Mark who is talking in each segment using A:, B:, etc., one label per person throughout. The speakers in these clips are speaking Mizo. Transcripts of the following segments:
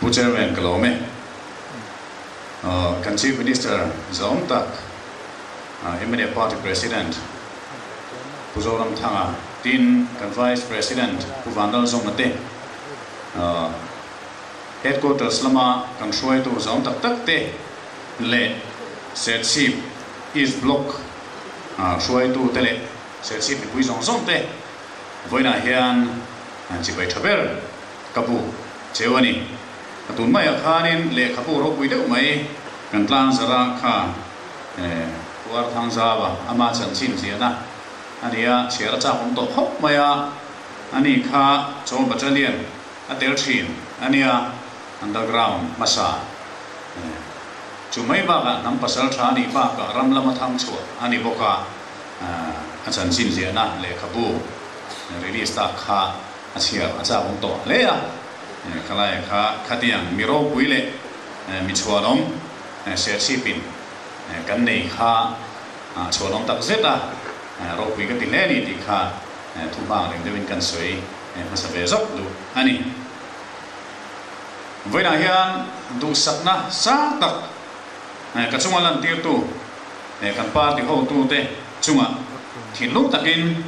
A: Pu Chairman ka lawm e. Kan Chief Minister zawng tak mna Party President Pu Zoramthanga tin kan Vice President Pu Vanlalzawma te Headquarters lama kan hruaitu zawng tak tak te leh Serchhip East Block hruaitu te leh Serchhip mipui zawng zawng te vawiinah hian chibai tha ber ka bu cheu a ni. A tun maiah khanin lehkhabu ropui deuh mai kan tlang zara kha Pu Arthangzava ama chanchin ziahna a ni a, chhiar a chak awm tawh khawp mai a, ani kha Chaw Battalion a tel thin a nia, underground hmasa chu mai bakah hnam pasal tha a nih bakah ram lama thang chhuah a ni bawk a, a chanchin ziahna lehkhabu release tak kha a chhiar a chak awm tawh hle a, khalai kha khatiang mi ropui leh mi chhuanawm serchhipin kan nei kha chhuanawm tak zet a, ropui ka ti hle a ni tih kha thu hmang reng deuhin kan sawi hmasa ve zawk duh a ni. Vawiinah hian duhsakna sang tak ka chunga lantirtu kan party hotute chungah thinlung takin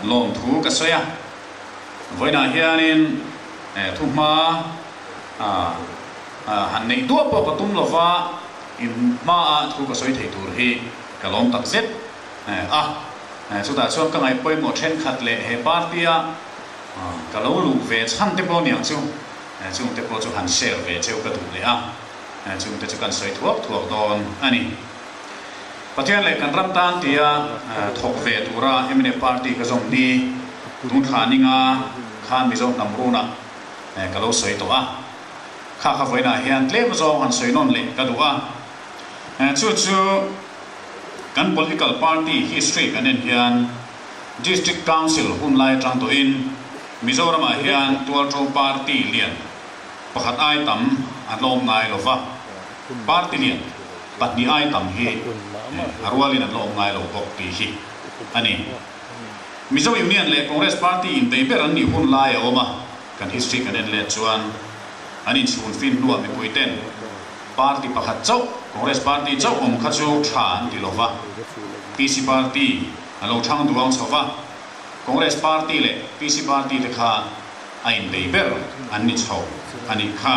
A: lawmthu ka sawi a. Vawiinah hianin thuhma han neih duah pawh ka tum lova, in hmaah thu ka sawi thei tur hi ka lawm tak zet a. Chutah chuan ka ngaih pawimawh thenkhat leh he party-a ka lo luh ve chhan te pawh aniang chu, chungte pawh chu han share ve cheu ka duh leh a, chungte chu kan sawi thuak thuak dawn a ni. Pathian leh kan ram tan tia thawk ve tura mna party ka zawm ni tun thla ninga khan Mizo hnam runah ka lo sawi tawh a, kha kha vawiinah hian tlem zawng han sawi nawn leh ka duh a. Chu chu kan political party history kan en hian District Council hun lai atang tawhin Mizoramah hian tualṭo party lian pakhat ai tam a tlawm ngai lo va, party lian pahnih ai tam hi a rualin an la awm ngai lo bawk tih hi a ni. Mizo Union leh Congress Party inbei ber an nih hun lai a awm a, kan history kan en let chuan an inchhun fin hnuah mipui ten party pakhat chauh, Congress Party chauh awm kha chu tha an ti lo va, PC Party a lo thang duang chho va, Congress Party leh PC Party te kha a inbei ber an ni chho a nih kha.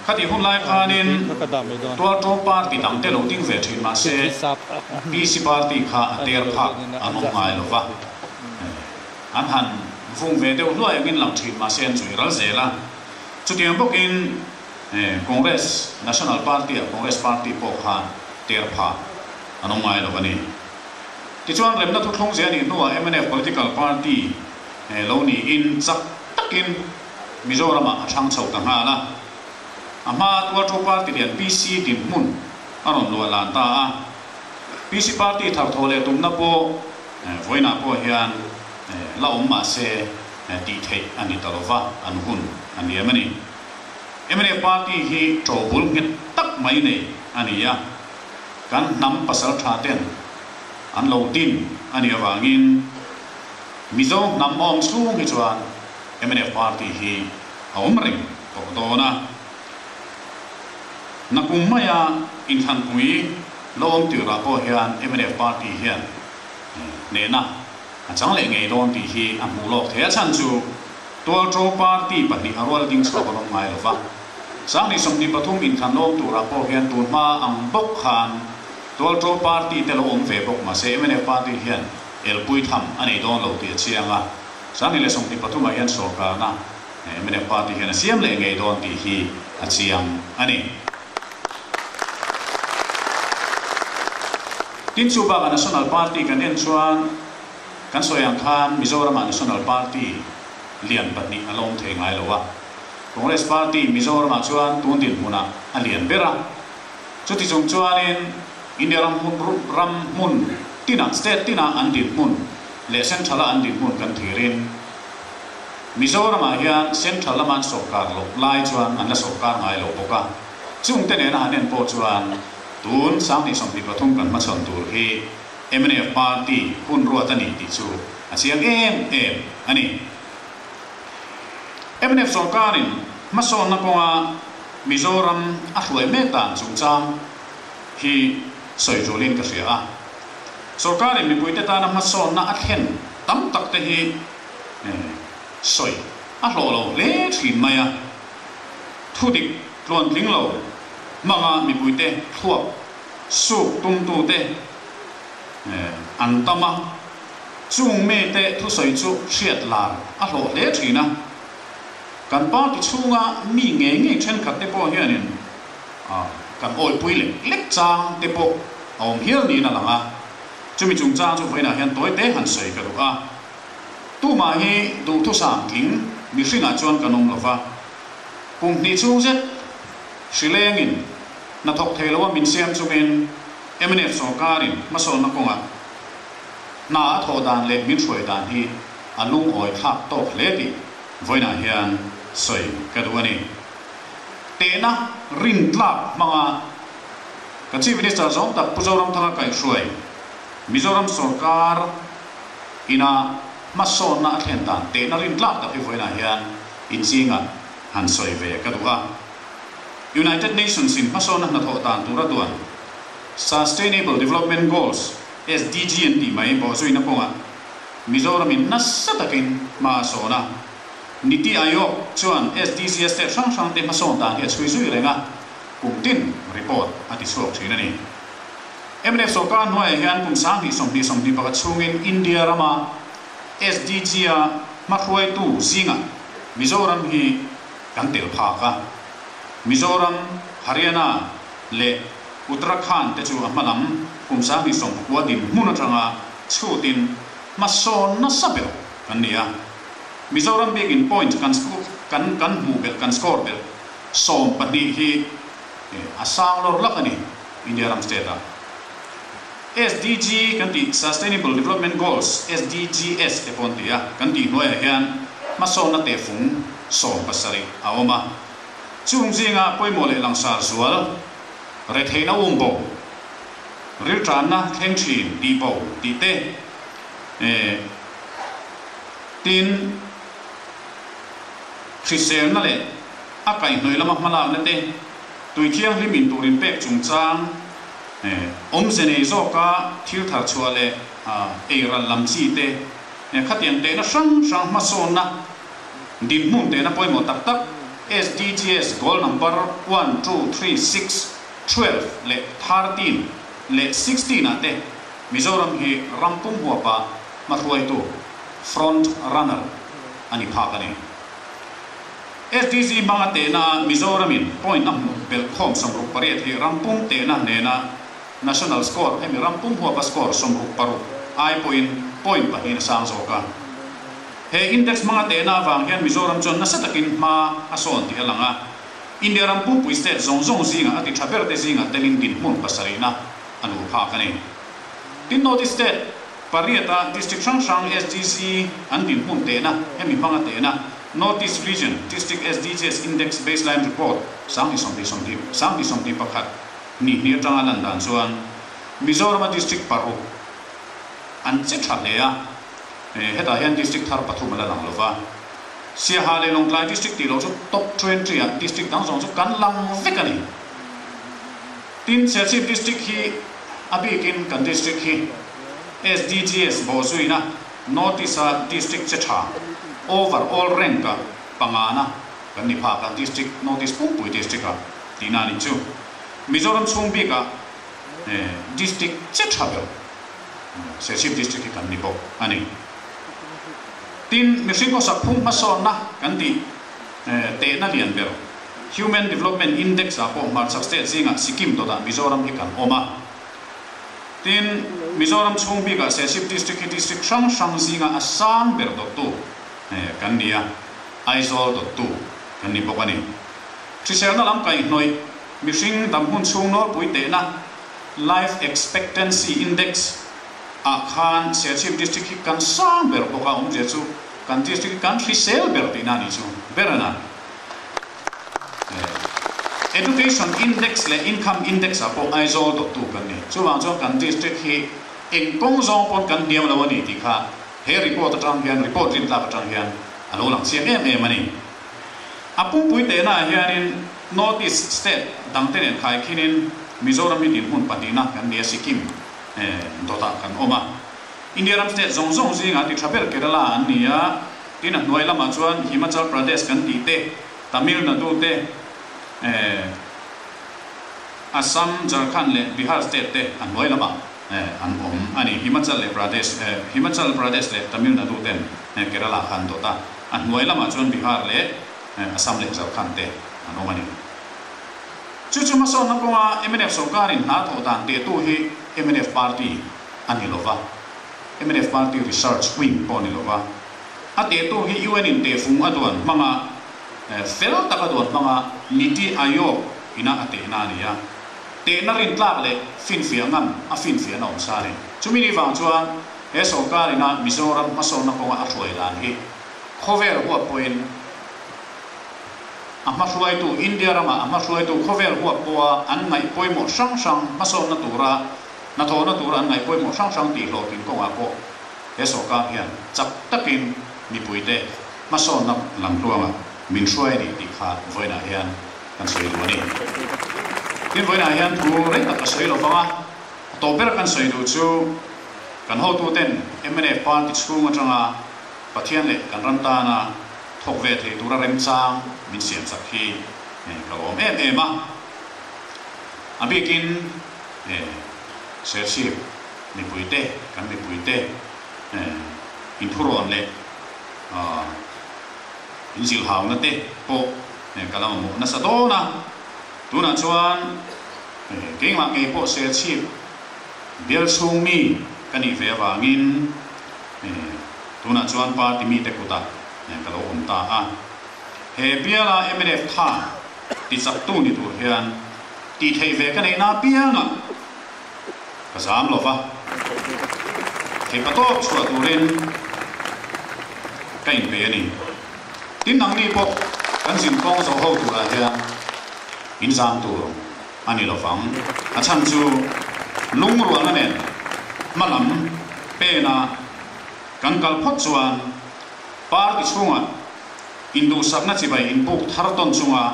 A: Khatih hun lai khanin Tualṭo party dang te lo ding ve ṭhin mah se PC party kha a ter phak an awm ngai lo va, an han vung ve deuh hluai angin lang ṭhin mah se an chawih ral zel a. Chutiang bawkin Congress, National Party ah Congress party pawh kha ter phak an awm ngai lo a ni. Tichuan remna thuthlung zia nih hnuah mnf political party He lo niin chak takin Mizoramah a thlang chho ta nghal a. A hma tualṭhu party lian PC dinhmun a rawn luah lan ta a. PC party tharthawh leh tumna pawh vawiinah pawh hian la awm mah se tih theih a ni ta lova, an hun a niam a ni. Mnf party hi ṭobul nghet tak mai nei a ni a, kan hnam pasalṭha ten an lo din a nih avangin, Mizo hnam awm chhung hi chuan mnf party hi a awm reng tawh dawn a. Nakum maia inthlanpui lo awm tirah pawh hian mnf party hian hnehna a chang leh ngei dawn tih hi a hmuh lawk thei. A chhan chu Tualṭo party pahnih a rual ding chhuak an awm ngai lo va. 2023 inthlan awm turah pawh hian tunhma ang bawk khan Tualṭo party te lo awm ve bawk mahse mnf party hian Elpui tham a nei dawn lo tih a chiang a, 2023 ah hian sawrkarna mnf party hian a siam leh ngei dawn tih hi a chiang a ni. Tin chu bakah National Party kan en chuan kan sawi ang khan Mizoramah National Party lian pahnih a la awm thei ngai lo a, Congress Party Mizoramah chuan tun dinhmunah a lian ber a, chuti chung chuanin India ram hmun ram hmun tinah, state tinah an dinhmun leh central-a an dinhmun kan thirin Mizoramah hian central lama an sawrkar loh lai chuan an la sawrkar ngai lo bawk a. Chungte nena han en pawh chuan tun 2023 kan hmachhawn tur hi mnf party hun ruat a ni tih chu a chiang em em a ni. Mnf sawrkarin hmasawnna kawnga. Mizoram a hruai mek dan chungchang hi sawi tulin ka hria a. Sorkarin mipuite tana hmasawnna a thlen tam tak te hi sawi a hlawh lo hle thin mai a. Thudik tluantling lo hmanga mipuite thluak suk tumtute an tam a. Chung mite thusawi chu hriat lar a hlawh hle thin a. Kan party chhunga mi ngei ngei thenkhat te pawh hianin kan awipui lek lek chang te pawh a awm hial niin a lang a. Chumi chungchang chu vawiinah hian tawi te han sawi ka duh a. Tumah hi duhthusam tling mihringah chuan kan awm lo va. Kum hnih chhung zet hrilengin hnathawk thei loa min siam chungin mnf sawrkarin hmasawnna kawngah hna a thawh dan leh min hruai dan hi a lungawi thlak tawk hle tih vawiinah hian sawi ka duh a ni. Tehna rin tlak hmanga kan Chief Minister zawng tak Pu Zoramthanga kaihhruai Mizoram sawrkar ina hmasawnna a thlen dan tehna rin tlak tak hi vawiinah hian inzinga han sawi ve ka duh a. United Nations in hmasawnna hnathawh dan tura duan Sustainable Development Goals, SDG, an tih mai bawhzuina kawngah Mizoramin nasa takin hma a sawn a. Niti Aayog chuan SDG-a state hrang hrangte hmasawn dan hi a chhui zui reng a, kum tin report a ti chhuak thin a ni. Mnf sawrkar hnuaiah hian kum 2021 chhungin India rama SDG-a hmahruaitu zingah Mizoram hi kan tel phak a. Mizoram, Haryana leh Uttarakhand te chu a hma lam kum 2019 dinhmun atanga chhutin hmasawn nasa ber kan ni a. Mizoram bikin point kan kan kan hmuh belh kan score belh 12 hi a sang lawr lak a ni India ram state ah. SDG kan tih Sustainable Development Goals, SDGs, te pawh an ti a, kan tih hnuaiah hian hmasawnna tehfung 17 a awm a. Chung zinga pawimawh leh langsar zual, retheihna um bo, riltanna thleng thin tih bo tih te, tin, hriselna leh a kaihhnawih lama hmalakna te, tui thianghlim in tur inpek chungchang, awmze nei zawka thil thar chhuah leh eiral lam chi te, khatiang tehna hrang hrang hmasawnna dinhmun tehna pawimawh tak tak SDGs goal number one, two, three, six, 12 leh 13 leh 16 ah te Mizoram hi ram pum huapa hmahruaitu, front runner, a ni phak a ni. SDG hmanga tehna Mizoramin point a hmuh belh khawm 68 hi ram pum tehna nena national score hemi ram pum huapa score 66 ai pawhin point pahnih a sang zawk a. He index hmanga tehna avang hian Mizoram chuan nasa takin hma a sawn tih a lang a. India ram pumpui state zawng zawng zingah a ti tha berte zingah telin dinhmun pasarihna a luh phak a ni. Tin North East State pariata district hrang hrang SDC an dinhmun tehna hemi hmanga tehna North East Region District SDGs Index Baseline Report 2020 2021 ni hnih atanga lan dan chuan Mizorama district paruk an che tha hle a. Hetah hian district thar pathum a la lang lo va. Siaha leh Lawngtlai district tih loh chu top 20 ah district dang zawng chu kan lang vek a ni. Tin, Serchhip district hi a bikin kan district hi SDGs bawhzuina North East a district che tha over all rank ah pangana kan ni phak a, district North East pumpui district ah tihna a nih chu. Mizoram chhung bikah district che tha ber Serchhip district hi kan ni bawk a ni. Tin, mihring khawsak phung hmasawnna kan tih tehna lian ber Human Development Index ah pawh hmarchhak state zingah Sikkim dawtah Mizoram hi kan awm a. Tin, Mizoram chhung bikah Serchhip district hi district hrang hrang zinga a sang ber dawttu kan ni a, Aizawl dawttu kan ni bawk a ni. Hriselna lam kaihhnawih mihring damhmun chhung nawlpui tehna Life Expectancy Index ah khan Serchhip District hi kan sang ber bawk a, awmzia chu kan district hi kan hrisel ber tihna a nih chu ber a na. Education Index leh Income Index ah pawh Aizawl dawttu kan ni. Chuvang chuan kan district hi eng kawng zawng pawn kan hniam lo a ni tih kha he report atang hian, report rintlak atang hian a lo lang chiang em em a ni. A pumpui tehna ah hianin. North East state dangte nen khaikhinin Mizoram hi dinhmun pahnihna kan ni a, Sikkim dawtah kan awm a. India ram state zawng zawng zingah ti tha ber Kerala an ni a, tin a hnuai lamah chuan Himachal Pradesh kan tih te, Tamil Nadu te, Assam, Jharkhand leh Bihar state te a hnuai lamah an awm a ni. Himachal leh Pradesh, Himachal Pradesh leh Tamil Nadu ten Kerala kha an dawt a, a hnuai lamah chuan Bihar leh Assam leh Jharkhand te an awm a ni. Chu chu hmasawnna kawnga mnf sorkarin hna thawh dan tehtu hi mnf party a ni lo va, mnf party research wing pawh a ni lo va. A tehtu hi UN in tehfung a duan hmanga fel tak a duan hmanga Niti Aayog ina a tehna a ni a. Tehna rintlak leh finfiah ngam a finfiahna awm sa a ni. Chumi ni vang chuan he sorkar ina Mizoram hmasawnna kawnga a hruai dan hi khawvel huap pawhin a hmahruaitu India rama a hmahruaitu khawvel huap pawha an ngaih pawimawh hrang hrang hmasawnna tura hnathawhna tura an ngaih pawimawh hrang hrang tih hlawhtling kawngah pawh he sorkar hian chak takin mipuite hmasawnna lamtluangah min hruai a ni tih kha vawiinah hian kan sawi duh a ni. Tin, vawiinah hian thu rei tak ka sawi lo vang a, a tawp ber kan sawi duh chu kan hotuten mnf party chhung atanga Pathian leh kan ram tana thawk ve thei tura remchang min siam chak hi ka lawm em em a. A bikin Serchhip mipuite, kan mipuite inthurawn leh inzilhauna te pawh ka la mamawh nasa dawn a. Tunah chuan keimah ngei pawh Serchhip bial chhung mi ka nih ve avangin Tunah chuan party mite kutah ka lo awm ta a. He biala mnf tha tichaktu ni tur hian tih theih ve ka neihna apiangah ka zam lo va, theipa tawp chhuah turin ka inpeih a ni. Tin, nangni pawh kan zinkawng zawh ho turah hian in zam tur a ni lo vang. A chhan chu lungrualna nen hma lam pena kan kal phawt chuan party chhungah induhsakna chibai inbuk thar tawn chunga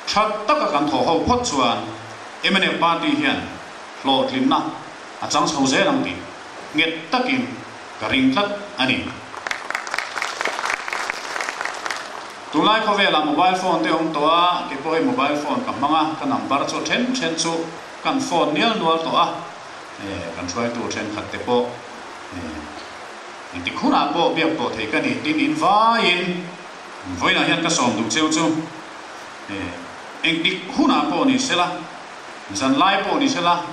A: tha taka kan thawh ho phawt chuan mnf party hian hlawhtlinna a chang chho zel ang tih nghet takin ka ring tlat a ni. Tunlai khawvelah mobile phone te awm tawh a, kei pawh hei mobile phone ka hmang a, ka number chu then then chu kan phone nial nual tawh a, kan hruaitu thenkhat te pawh engtik hunah pawh biak pawh thei ka ni tin in vaiin vawiinah hian ka sawm duh cheu chu engtik hunah pawh ni sela, zanlai pawh ni sela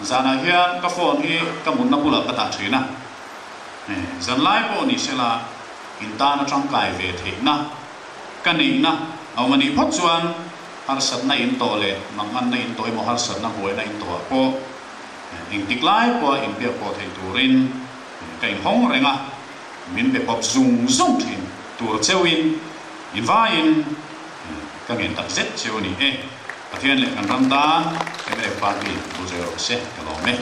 A: zanah hian ka phone hi ka mutna bulah ka dah thin a, zanlai pawh ni sela. In tana tangkai ve theihna ka neihna a awm a nih phawt chuan harsatna in tawh leh manganna in tawh emaw harsatna buaina in tawhah pawh engtik lai pawha inbiak pawh theih turin ka inhawng reng a, min be pawp zung zung thin tur cheuhin invaiin ka ngen tak zet cheu a ni e. Pathian leh kan ram tan mnf party bu zel rawh se ka lawm e.